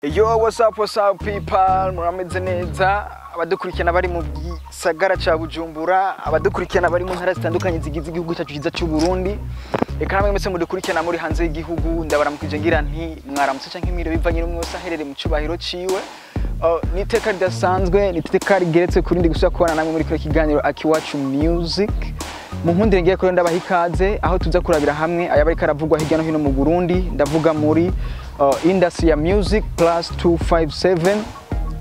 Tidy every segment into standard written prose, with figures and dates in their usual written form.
Yo, what's up, what's up people? Murameze neza? Abadukurikirana bari mu gisagara ca Bujumbura, abadukurikirana bari mu ntara zitandukanye zigize igihugu cyacu cyiza cy'u Burundi, eka namwe mwese mudukurikirana muri hanze y'igihugu, ndabaramukije ngira nti mwaramutse canke mwiriwe, bivanye n'umwe wese aherereye mu cubahiro ciwe. Ni iteka ridasanzwe, ni iteka rigeretse kuri ndi gusubira kubana namwe muri kino kiganiro Akiwacu Music. Mu nkundire ngiye kuri ndabaha ikaze, aho tuza kurabira hamwe ayaba ariko aravugwa hirya no hino mu Burundi, ndavuga muri industry ya music plus 257,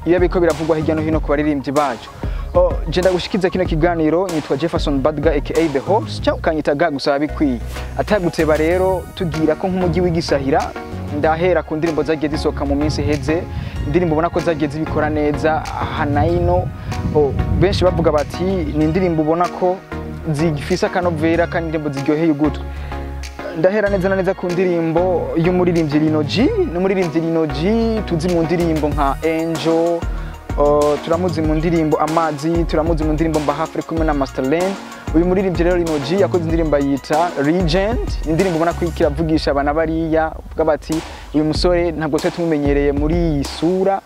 iyo biriko biravugwa hirya no hino ku baririmbyi bacu. Oh, je ndagushikiza kino kiganiro nitwa Jefferson Badga aka The Host, cyangwa ukanyita ga gusa bikwiye. Ataguteba rero, tugira ko nk'umujyi w'igisahira, ndahera ku ndirimbo zagiye zisohoka mu minsi iheze, indirimbo ubona ko zagiye zibikora neza hanaino. Oh, benshi bavuga bati ni indirimbo ubona ko zifise akanovera kandi indirimbo ziryoheye ugutwi. Ndahera neza na neza ku ndirimbo y'umuririmbyi Lino G. N'umuririmbyi Lino G tuzi mu ndirimbo nka Angel, turamuzi mu ndirimbo Amazi, turamuzi mu ndirimbo Mbahafi kumwe na Masterland. Uyu muririmbyi rero Lino G yakoze indirimbo yita Legend, indirimbo ubona ko iravugisha abana bariya, uvuga bati uyu musore ntabwo twari tumumenyereye muri iyi sura,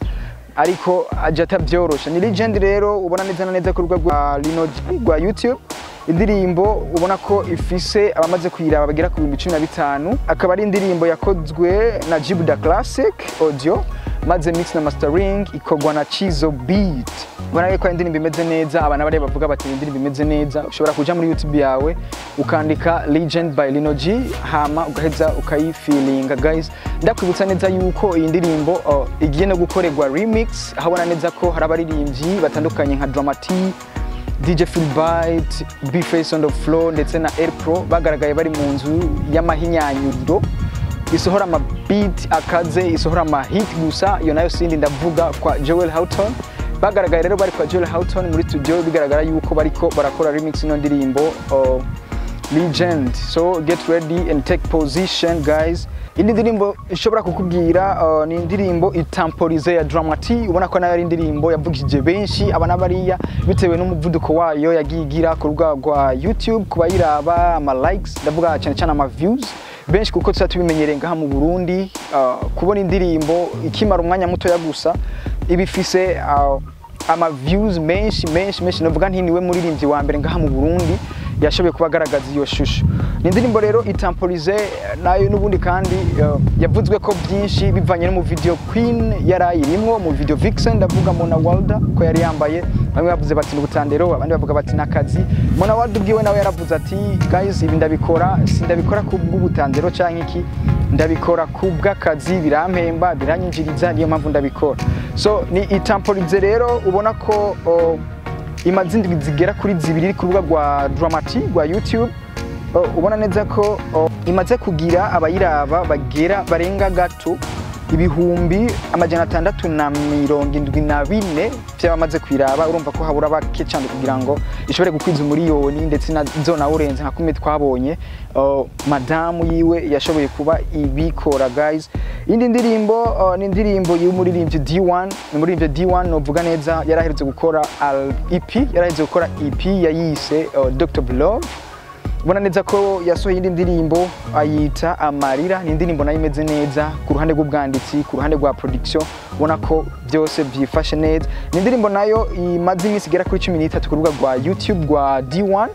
ariko aje atabyorosha. Ni Legend rero ubona neza na neza ku rubuga rwa Lino G rwa YouTube, indirimbo ubona ko ifise abamaze kuyiraba bagera ku 15,000, akaba ari indirimbo yakozwe na Jibuda Classic Audio, maze mix na mastering ikorwa na Chizo Beat. Ubona ko ari indirimbo imeze neza, abana bari bavuga bati ni indirimbo imeze neza. Ushobora kuja muri YouTube yawe ukandika Legend by Lino G, hama ugaheza ukayifilinga. Guys, ndakwibutsa neza yuko iyi ndirimbo igiye no gukorerwa remix, aho ubona neza ko hari abaririmbyi batandukanye nka Drama T, DJ Philbyte, B-Face on the floor ndetse na Air Pro bagaragaye bari mu nzu y'amahinyanyuriro isohora ama beat akaze, isohora ama hit gusa. Iyo nayo sindi, ndavuga kwa Joel Houghton. Bagaragaye rero bari kwa Joel Houghton muri studio, bigaragara yuko bariko barakora remix ino ndirimbo Legend. So get ready and take position, guys. Indi ndirimbo ishobora kukubwira ni indirimbo Itamporize ya Drama T. Ubona ko nayo ari indirimbo yavugishije benshi, abana bariya, bitewe n'umuvuduko wayo yagiye igira ku rubuga rwa YouTube, kubayiraba, ama likes, ndavuga cyane cyane ama views benshi, kuko tuba tubimenyereye ngaha mu Burundi kubona indirimbo ikimara umwanya mutoya gusa ibifise ama views menshi menshi menshi. Novuga nti niwe muririmbyi wa mbere ngaha mu Burundi yashoboye kuba agaragaza iyo shusho. Ni indirimbo rero Itamporize nayo n'ubundi kandi yavuzwe ko byinshi bivanye no mu video queen yarayirimwo, mu video vixen, ndavuga Mona Walda, ko yari yambaye. Bamwe bavuze bati ni ubutandero, abandi bavuga bati nakazi. Mona Walda ubwiwe nawe yaravuze ati guys, ibi ndabikora, sindabikora kubw'ubutandero canke iki, ndabikora kubw'akazi, birampemba, biranyinjiriza, niyo mpamvu ndabikora. So ni Itamporize rero ubona ko imaze indwi zigera kuri 2 iri ku rubuga rwa Drama T rwa YouTube. Ubona neza ko imaze kugira abayiraba bagera barenga gato 674,000 by'abamaze kwiraba. Urumva ko habura bake cyane kugira ngo ishobore gukwiza umuriyoni, ndetse na zona urenze nka kumwe twabonye madamu yiwe yashoboye kuba ibikora. Guys, indi ndirimbo ni indirimbo y'umuririmbyi D1. Ni umuririmbyi D1, novuga neza yaraherutse gukora EP, yaraherutse gukora EP yayise Dr. Love. Ubona neza ko yasohoye indi ndirimbo ayita Amarira. Ni indirimbo nayo imeze neza ku ruhande rw'ubwanditsi, ku ruhande rwa production, ubona ko byose byifashe neza. Ni indirimbo nayo imaze iminsi igera kuri 13 ku rubuga rwa YouTube rwa D1.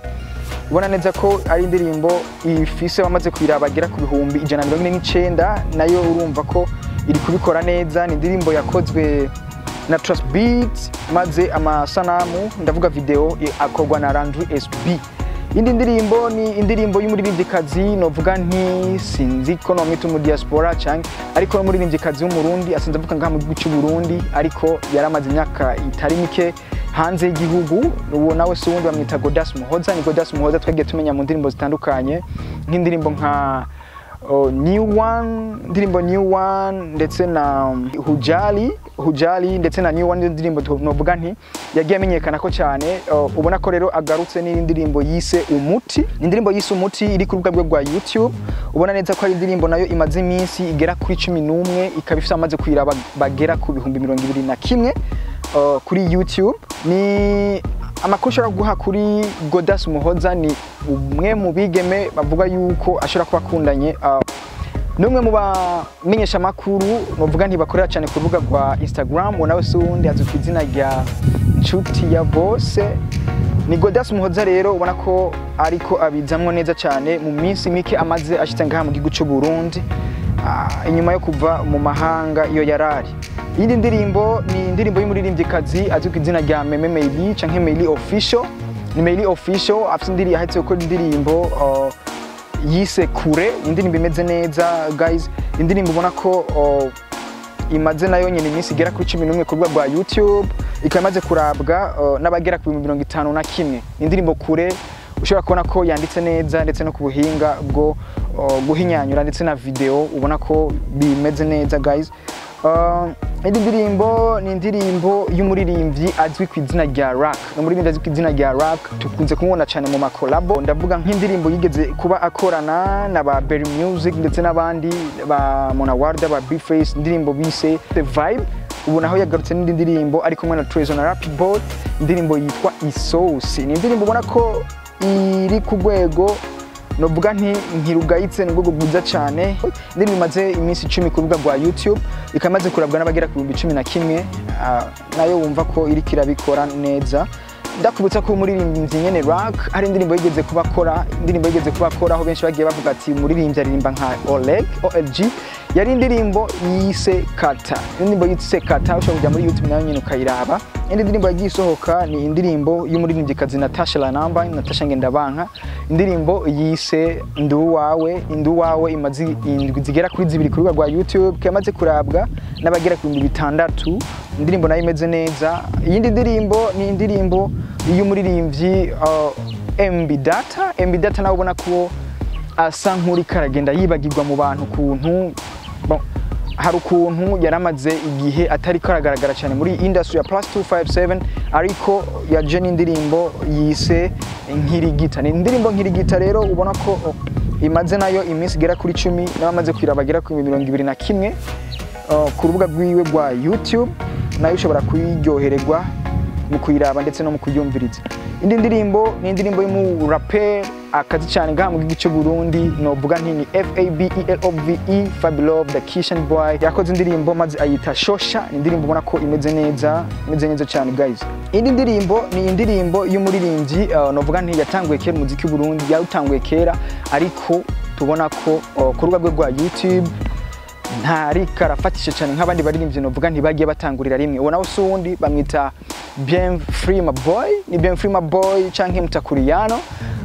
Ubona neza ko ari indirimbo ifise bamaze kuyiraba bagera ku 149,000. Nayo urumva ko iri kubikora neza. Ni indirimbo yakozwe na Trust Beat, maze amasanamu, ndavuga video, akorwa na Landry SB. Indi ndirimbo ni indirimbo y'umuririmbyikazi, novuga nti sinzi ko nomwita mu diaspora canke, ariko n'umuririmbyikazi w'Umurundi asanzwe avuka ngaha mu gihugu cy'u Burundi, ariko yaramaze imyaka itari mike hanze y'igihugu. Uwo nawe si uwundi, bamwita Godas Muhoza. Ni Godas Muhoza twagiye tumenya mu ndirimbo zitandukanye, nk'indirimbo nka New One, indirimbo New One ndetse na Hujali, Hujali ndetse na New One, indirimbo novuga nti yagiye amenyekana ko cyane. Ubona ko rero agarutse n'indirimbo yise Umuti. Indirimbo yise Umuti iri ku rubuga rwe rwa YouTube. Ubona neza ko ari indirimbo nayo imaze iminsi igera kuri 11, ikaba ifite amaze kuyiraba bagera ku 21,000 kuri YouTube. Ni amakuru ushobora guha kuri Godas Muhoza, ni umwe mu bigeme bavuga yuko ashobora kuba akundanye Numwe mu bamenyesha makuru novuga ntibakorera cyane ku rubuga rwa Instagram, uwo nawe si uwundi, azwi ku izina rya Nshuti ya Bose, ni Godas Muhoza. Rero ubona ko ariko abizamwo neza cyane mu minsi mike amaze ashitse ngaha mu gihugu cy'u Burundi, inyuma yo kuva mu mahanga iyo yarari. Iyindi ndirimbo ni indirimbo y'umuririmbyikazi azwi ku izina rya Meme Meili canke Meili Official. Ni Meili Official afite indirimbo, ahetse gukora indirimbo yise Kure, indirimbo imeze neza guys, indirimbo ubona ko imaze nayo nyine iminsi igera kuri 11 ku rubuga rwa YouTube, ikaba imaze kurabwa n'abagera ku 51,000. Indirimbo Kure ushobora kubona ko yanditse neza, ndetse no ku buhinga bwo guhinyanyura ndetse na video ubona ko bimeze neza guys. Indi ndirimbo ni indirimbo y'umuririmbyi azwi ku izina rya Rock. Ni umuririmbyi azwi ku izina rya Rock, tukunze kumubona cyane mu makolabo. Ndavuga nk'indirimbo yigeze kuba akorana na ba Berry Music ndetse n'abandi ba Mona Warda, ba B-Face, indirimbo bise The Vibe. Ubu naho yagarutse n'indi ndirimbo ari kumwe na Trezo na Rapid Boy, indirimbo yitwa Isosi. Ni indirimbo ubona ko iri ku rwego novuga nti ntirugayitse, ni urwego rwiza cyane. Indirimbo imaze iminsi 10 ku rubuga rwa YouTube, ikaba imaze kurabwa n'abagera ku 11,000, nayo wumva ko iriko irabikora neza. Ndakubutsa ko umuririmbyi nyene Rock hari indirimbo yigeze kuba akora, indirimbo yigeze kuba akora aho benshi bagiye bavuga ati umuririmbyi aririmba nka Oleg OLG, yari indirimbo yise Kata. Indirimbo yise Kata ushobora kujya muri YouTube nayo nyene ukayiraba. Indi ndirimbo yagiye isohoka ni indirimbo y'umuririmbyikazi Natasha Lanamba, Natasha Ngendabanka, indirimbo yise Nduwawe. Nduwawe imaze indwi zigera kuri 2 ku rubuga rwa YouTube, ikaba imaze kurabwa n'abagera ku 6,000. Indirimbo nayo imeze neza. Iyindi ndirimbo ni indirimbo y'umuririmbyi MB Data. MB Data nawe ubona ko asa nk'uriko aragenda yibagirwa mu bantu ukuntu. Bon, hari ukuntu yaramaze igihe atariko aragaragara cyane muri industry ya plus 257, ariko yaje n'indirimbo yise Nkirigita. Ni indirimbo Nkirigita rero ubona ko imaze nayo iminsi igera kuri 10, n'abamaze kwiraba bagera ku 21,000 ku rubuga rwiwe rwa YouTube. Nayo ushobora kuyiryohererwa mu kuyiraba ndetse no mu kuyumviriza. Indi ndirimbo ni indirimbo y'umuraperi akazi cyane ngaha mu gihugu cy'u Burundi, novuga nti ni FABELOVE, Fabilove the Kishan Boy. Yakoze indirimbo maze ayita Shosha, ni indirimbo ubona ko imeze neza, imeze neza cyane guys. Indi ndirimbo ni indirimbo y'umuririmbyi novuga nti yatanguye kera umuziki w'u Burundi, yawutanguye kera, ariko tubona ko ku rubuga rwe rwa YouTube ntariko arafatisha cyane nk'abandi baririmbyi novuga ntibagiye batangurira rimwe. Uwo nawe si uwundi, bamwita Bien Free My Boy. Ni Bien Free My Boy canke Mutakuriyano.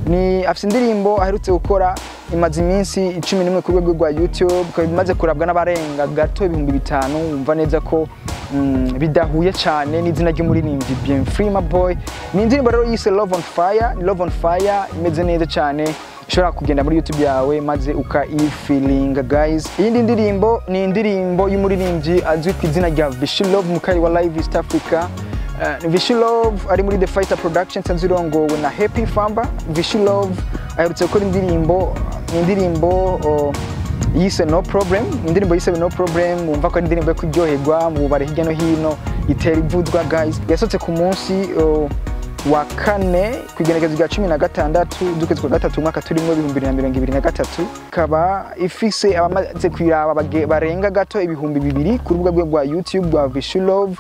Ni afise indirimbo aherutse gukora, imaze iminsi 11 ku rwego rwa YouTube, ikaba imaze kurabwa n'abarenga gato 5,000. Wumva neza ko bidahuye cyane n'izina ry'umuririmbyi Bien Free My Boy. Ni indirimbo rero yise Love on Fire. Love on Fire imeze neza cyane, ushobora kugenda muri YouTube yawe maze ukayifilinga guys. Iyindi ndirimbo ni indirimbo y'umuririmbyi azwi ku izina rya Vishilove, mukari wa Live East Africa. Vishilove ari muri The Fighter Productions, nsanzwe irongowe na Happy Famba. Vishilove aherutse gukora indirimbo, indirimbo yise No Problem. Indirimbo yise No Problem, wumva ko ari indirimbo yo kuryoherwa mu bubare hirya no hino, itera ivuzwa guys. Yasohotse ku munsi wa kane ku igenekerezo rya 16 z'ukwezi kwa gatatu umwaka turimo 2023, ikaba ifise abamaze kuyiraba barenga gato 2,000 ku rubuga rwe rwa YouTube rwa Vishilove.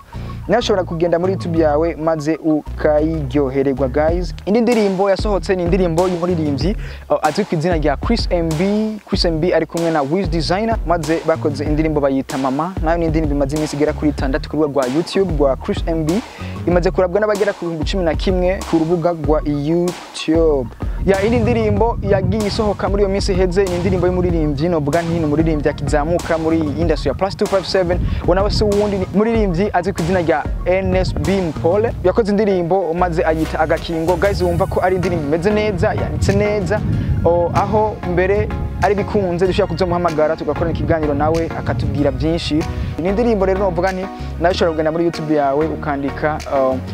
Nawe ushobora kugenda muri YouTube yawe maze ukayiryohererwa guys. Indi ndirimbo yasohotse ni indirimbo y'umuririmbyi azwi ku izina rya Chris MB. Chris MB ari kumwe na Wiz Designer, maze bakoze indirimbo bayita Mama. Nayo ni indirimbo imaze iminsi igera kuri 6 ku rubuga rwa YouTube rwa Chris MB, imaze kurabwa n'abagera ku 11,000 ku rubuga rwa YouTube. Ya indi ndirimbo yagiye isohoka muri iyo minsi iheze ni indirimbo y'umuririmbyi novuga nti ni umuririmbyi akizamuka muri industry ya plus 257, uwo nawe si uwundi, ni umuririmbyi azwi ku izina rya NSB Mpole. Yakoze indirimbo maze ayita Agakingo guys. Wumva ko ari indirimbo imeze neza, yanditse neza, aho mbere ari bikunze dushobora kuzomuhamagara tugakorana ikiganiro nawe akatubwira byinshi. Ni indirimbo rero novuga nti nawe ushobora kugenda muri YouTube yawe ukandika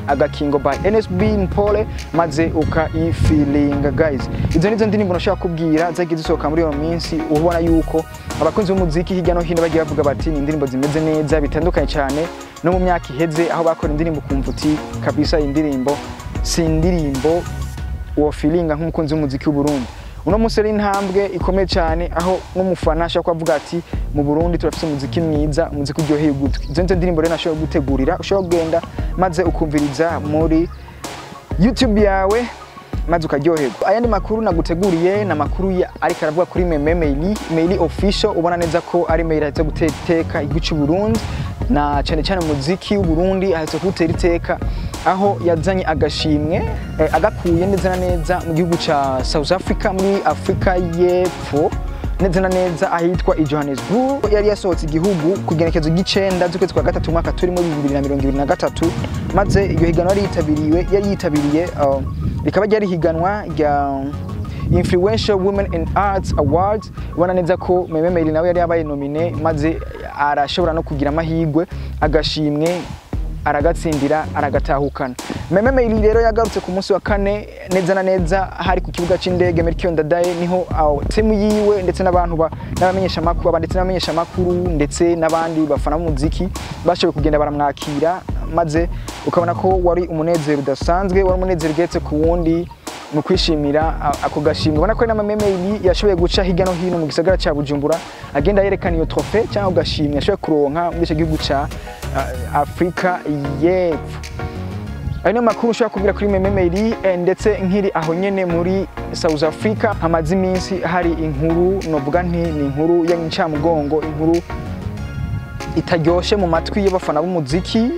Agakingo by NSB Mpole maze ukayifilinga guys. Izo nizo ndirimbo nashaka kubwira zagiye zisohoka muri iyo minsi, ubona yuko abakunzi b'umuziki hirya no hino bagiye bavuga bati ni indirimbo zimeze neza, bitandukanye cyane no mu myaka iheze aho bakora indirimbo ukumva uti kabisa iyi ndirimbo si indirimbo wofilinga nk'umukunzi w'umuziki w'u Burundi. Uno munsi ari intambwe ikomeye cyane, aho n'umufana ashobora kuvuga ati mu Burundi turafise umuziki mwiza, umuziki uryoheye ugutwi. Izo nizo ndirimbo rero nashobora gutegurira, ushobora kugenda maze ukumviriza muri YouTube yawe maze ukaryoherwa. Ayandi makuru naguteguriye ni amakuru ariko aravuga kuri Meme Meili, Meili Official. Ubona neza ko ari Meili ahetse gutera iteka igihugu cy'u Burundi, na cyane cyane umuziki w'u Burundi ahetse kuwutera iteka, aho yazanye agashimwe agakuye neza na neza mu gihugu ca South Africa, muri Afrika y'Epfo, neza na neza ahitwa i Johannesburg. Yari yasohotse igihugu ku igenekerezo ry'icenda z'ukwezi kwa gatatu umwaka turimo 2023, maze iryo higanwa yari yitabiriye rikaba ryari higanwa rya Influential Women in Arts Awards. Ubona neza ko Meme Meili nawe yari yabaye nominé, maze arashobora no kugira amahirwe agashimwe aragatsindira, aragatahukana. Meme Meili rero yagarutse ku munsi wa kane neza na neza hari ku kibuga c'indege Melchior Ndadaye, niho aho team yiwe ndetse n'abantu n'abamenyesha makuru, ndetse n'abamenyesha makuru ndetse n'abandi bafana b'umuziki bashoboye kugenda baramwakira, maze ukabona ko wari umunezero udasanzwe, wari umunezero ugeretse ku wundi mu kwishimira ako gashimwe. Ubona ko na Meme Meili yashoboye guca hirya no hino mu gisagara ca Bujumbura, agenda yerekana iyo trophée cyangwa agashimwe yashoboye kuronka muri ico gihugu ca Afrika y'Epfo. Ayo niyo makuru ushobora kubwira kuri Meme Meili. Ndetse nkiri aho nyene muri South Africa, hamaze iminsi hari inkuru, novuga nti ni inkuru y'incamugongo, inkuru itaryoshe mu matwi y'abafana b'umuziki.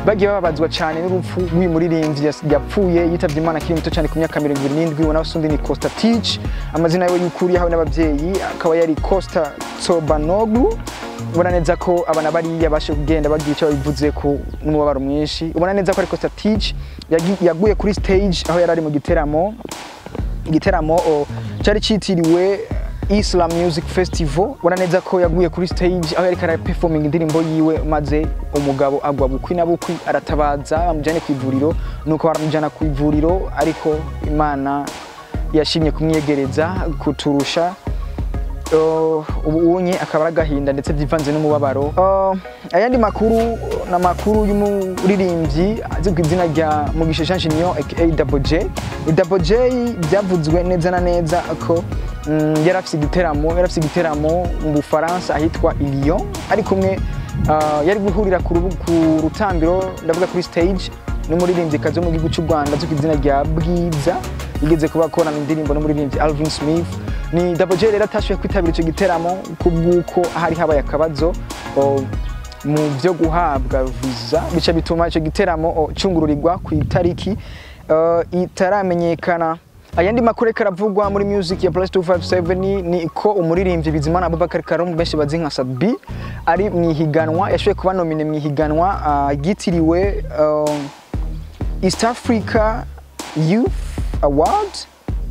Bagiye bababazwa cyane n'urupfu rw'uyu muririmbyi yapfuye, yitavye Imana akiri muto cyane ku myaka 77. Ubona usundi ni Costa Titch, amazina yiwe y'ukuri yahawe n'ababyeyi akaba yari Costa Tsobanoglou. Ubona neza ko abana bariya bashe kugenda bagira icyo babivuze ko n'umubabaro mwinshi. Ubona neza ko ari Costa Titch yaguye kuri stage aho yari ari mu giteramo, igiteramo cyari citiriwe Islam Music Festival. Ubona neza ko yaguye kuri stage aho yariko araperforming indirimbo yiwe, maze umugabo agwa bukwi na bukwi, aratabaza bamujyane ku ivuriro, nuko baramujyana ku ivuriro, ariko Imana yashimye kumwiyegereza kuturusha. Ubu unye akaba ari agahinda ndetse byivanze n'umubabaro. Ayandi makuru ni amakuru y'umuririmbyi azwi ku izina rya Mugisha Jean Junior aka Double J. Ni Double J byavuzwe neza na neza ko yari afise igiteramo mu Bufaransa ahitwa i Lyon, ari kumwe yari guhurira ku rutambiro, ndavuga kuri stage, n'umuririmbyikazi wo mu gihugu cy'u Rwanda azwi ku izina rya Bwiza, yigeze kuba akorana indirimbo n'umuririmbyi Alvin Smith. Ni Double J rero atashoboye kwitabira icyo giteramo kubw'uko hari habaye akabazo mu byo guhabwa visa, bica bituma icyo giteramo cungururirwa ku itariki itaramenyekana. Ayandi makuru ariko aravugwa muri music ya Plus 257 ni ko umuririmbyi Bizimana Abubakar Karume, benshi bazi nka Sat-B, ari mu ihiganwa, yashoboye kuba nominé mu ihiganwa ryitiriwe East Africa Youth Award,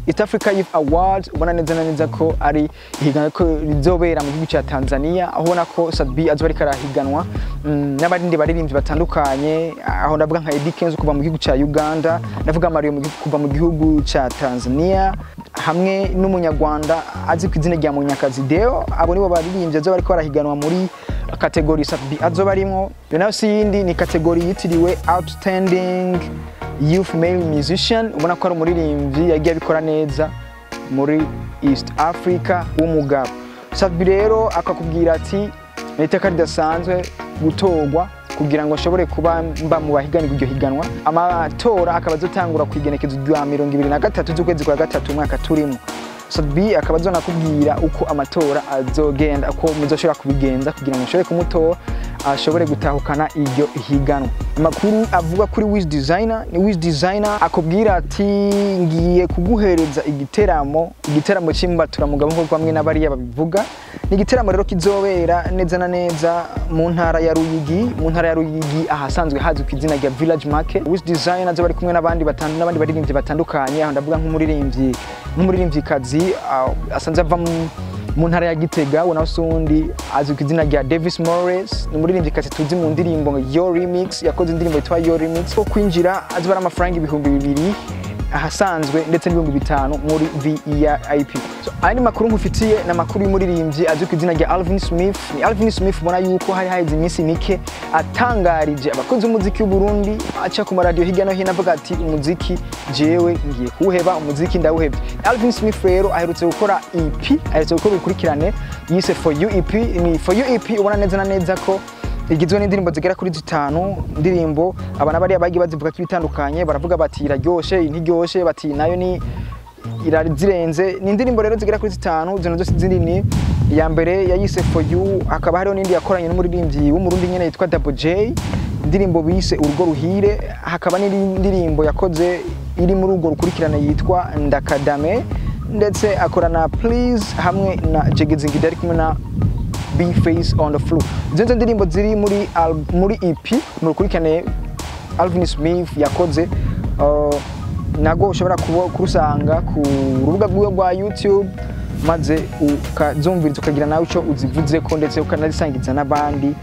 East Africa Youth Award. Ubona neza na neza ko ari ihiganwa ko rizobera mu gihugu cya Tanzania, aho ubona ko Sat-B azoba ariko arahiganwa n'abarindi baririmbyi batandukanye. Aho ndavuga nka Eddy Kenzo kuva mu gihugu cya Uganda, ndavuga Mario kuva mu gihugu cya Tanzania, hamwe n'umunyarwanda azi ku izina rya Munyakazi Deo. Abo nibo baririmbyi azoba ariko barahiganwa muri catégorie Sat-B azoba arimwo. Iyo nayo si yindi, ni catégorie yitiriwe Outstanding Youth Male Musician. Ubona ko ari umuririmbyi yagiye abikora neza muri East Africa w'umugabo. Sat-B rero akakubwira ati ni iteka ridasanzwe gutorwa kugira ngo ashobore kuba mba mu bahiganirwa iryo higanwa. Amatora akaba azotangura ku igenekezo rya 23 z'ukwezi kwa gatatu umwaka turimo. Sat-B akaba azonakubwira uko amatora azogenda, uko muzoshobora kubigenza kugira ngo mushobore kumutora ashobore gutahukana iryo higanwa. Amakuru avuga kuri Wiz Designer, ni Wiz Designer akubwira ati ngiye kuguhereza igiteramo, igiteramo cy'imbaturamugabo nk'uko bamwe n'abariya babivuga. Ni igiteramo rero kizobera neza na neza mu ntara ya Ruyigi, mu ntara ya Ruyigi ahasanzwe hazwi ku izina rya Village Market. Wiz Designer azoba ari kumwe n'abandi batanu n'abandi baririmbyi batandukanye. Aho ndavuga nk'umuririmbyikazi asanzwe ava mu ntara ya Gitega, we nawe undi azwi ku izina rya Davis Morris, ni umuririmbyikazi tuzi mu ndirimbo Yo Remix, yakoze indirimbo yitwa Yo Remix. Ko kwinjira azoba ari amafaranga 2000. ahasanzwe ndetse n'5,000 muri VIP. So, ayandi makuru nkufitiye ni amakuru y'umuririmbyi azwi ku izina rya Alvin Smith. Ni Alvin Smith ubona yuko hari haheze iminsi mike atangarije abakunzi b'umuziki w'u Burundi, aca ku maradiyo hirya no hino avuga ati umuziki jewe ngiye kuwuheba, umuziki ndawuhebye. Alvin Smith rero aherutse gukora EP, aherutse gukora urukurikirane yise For You EP. Ni For You EP ubona neza na neza ko igizwe n'indirimbo zigera kuri 5. Indirimbo abana bariya bagiye bazivuga ko ibitandukanye, baravuga bati iraryoshe, ntiryoshe, bati nayo ni irazirenze. Ni indirimbo rero zigera kuri 5, zino zose zindi. Iya mbere yayise For You, hakaba hariho n'indi yakoranye n'umuririmbyi w'umurundi nyene yitwa Double J, indirimbo bise Urugo Ruhire. Hakaba n'indi ndirimbo yakoze iri muri urwo rukurikirane yitwa Ndakadame, ndetse akorana Please hamwe na Jegezingida ari kumwe na B-Face on the Floor. Izo nizo ndirimbo ziri muri EP, mu rukurikirane Alvin Smith yakoze. Nago ushobora kurusanga ku rubuga rwiwe rwa YouTube, maze ukazumviriza, ukagira nawe ico uzivuzeko, ndetse ukanazisangiza n'abandi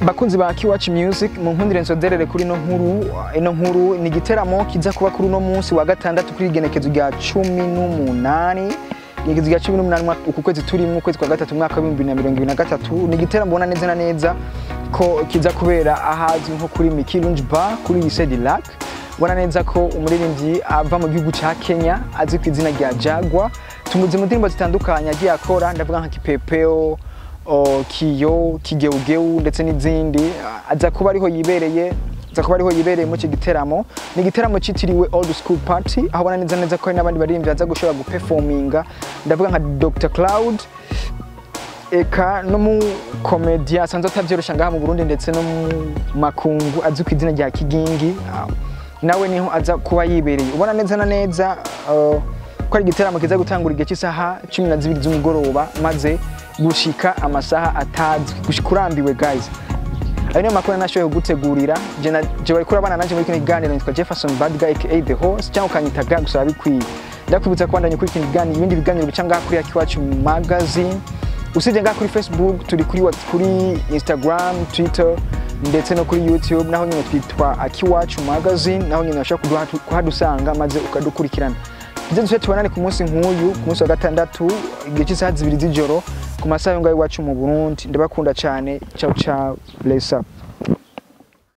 bakunzi ba Kiwacu Music. Mu nkundire nsozerere kuri ino nkuru. Ino nkuru ni igiteramo kiza kuba kuri uno munsi wa gatandatu, kuri igenekezo rya 18, igenekezo rya 18 uku kwezi turimo, ukwezi kwa gatatu, umwaka wa 2023. Ni igiteramo ubona neza na neza ko kiza kubera ahazwi nko kuri Miki Lounge Bar kuri Lycée du Lac. Ubona neza ko umuririmbyi ava mu gihugu ca Kenya azwi ku izina rya Jaguar, tumuzi mu ndirimbo zitandukanye agiye akora, ndavuga nka Kipepeo, Kiyo, Kigeugeu ndetse n'izindi. Aza kuba ariho yibereye, aza kuba ariho yibereye muri iki giteramo. Ni igiteramo citiriwe Old School Party, aho ubona neza neza ko hari n'abandi baririmbyi baza gushobora guperforminga, ndavuga nka Dr Cloud, eka no mu komedia asanzwe atavyorosha ngaha mu Burundi ndetse no mu makungu azwi ku izina rya Kigingi. Nawe niho aza kuba yibereye. Ubona neza na neza ko ari igiteramo kiza gutangura igihe cy'isaha 12 z'umugoroba, maze gushika amasaha atazwi, gushika urambiwe. Guys, ayo niyo makuru nashoboye kugutegurira. Je wari kurabana nanje muri kino kiganiro nitwa Jefferson Bad Guy aka The Host, cyangwa ukanyita Ga gusa bikwiye. Ndakwibutsa kubandanya kuri kino kiganiro, ibindi biganiro bica ngaha kuri Akiwacu Magazine. Usibye ngaha kuri Facebook, turi kuri Instagram, Twitter ndetse no kuri YouTube, naho nyine twitwa Akiwacu Magazine. Naho nyine urashobora kuhadusanga maze ukadukurikirana. Tuze dusubire tubonane ku munsi nk'uyu, ku munsi wa gatandatu, igihe cy'isaha 2 z'ijoro ku masaha yo ngaho iwacu mu Burundi. Ndabakunda cyane. Ciao ciao, bless up.